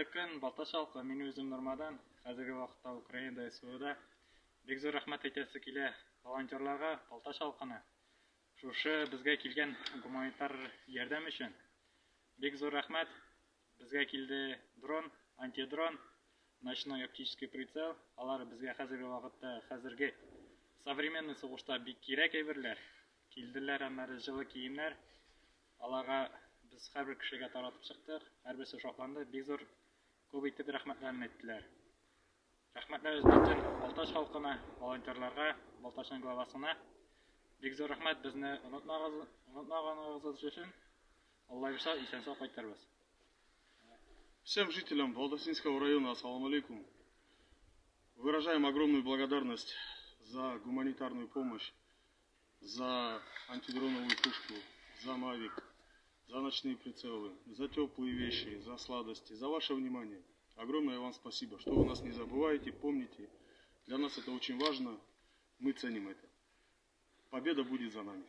Хәерле көн, Балтач халкы. Мин үзем Нормадан, хәзерге вакытта Украинада СВОда. Бик зур рәхмәт әйтәсе килә волонтерларга, Балтач халкына. Шушы безгә килгән гуманитар ярдәм өчен. Бик зур рәхмәт. Безгә килде дрон, антидрон, ночной оптический прицел. Алар безгә хәзерге вакытта, хәзерге современный сугышта бик кирәк әйберләр. Килделәр аннары җылы киемнәр. Аларга без һәрбер кешегә таратып чыктык. Һәрберсе шатланды. Бик зур күп итеп рәхмәтләрен әйттеләр. Рәхмәтләребез бөтен Балтач халкына, волонтерларга, Балтачның главасына. Бик зур рәхмәт безне онытмагыз, онытмаганыгыз өчен. Алла бирса, исән-сау кайтырбыз. Всем жителям Балтасинского района ассаламу алейкум. Выражаем огромную благодарность за гуманитарную помощь, за антидроновую пушку, за Мавик, за ночные прицелы, за теплые вещи, за сладости, за ваше внимание. Огромное вам спасибо, что вы нас не забываете, помните. Для нас это очень важно, мы ценим это. Победа будет за нами.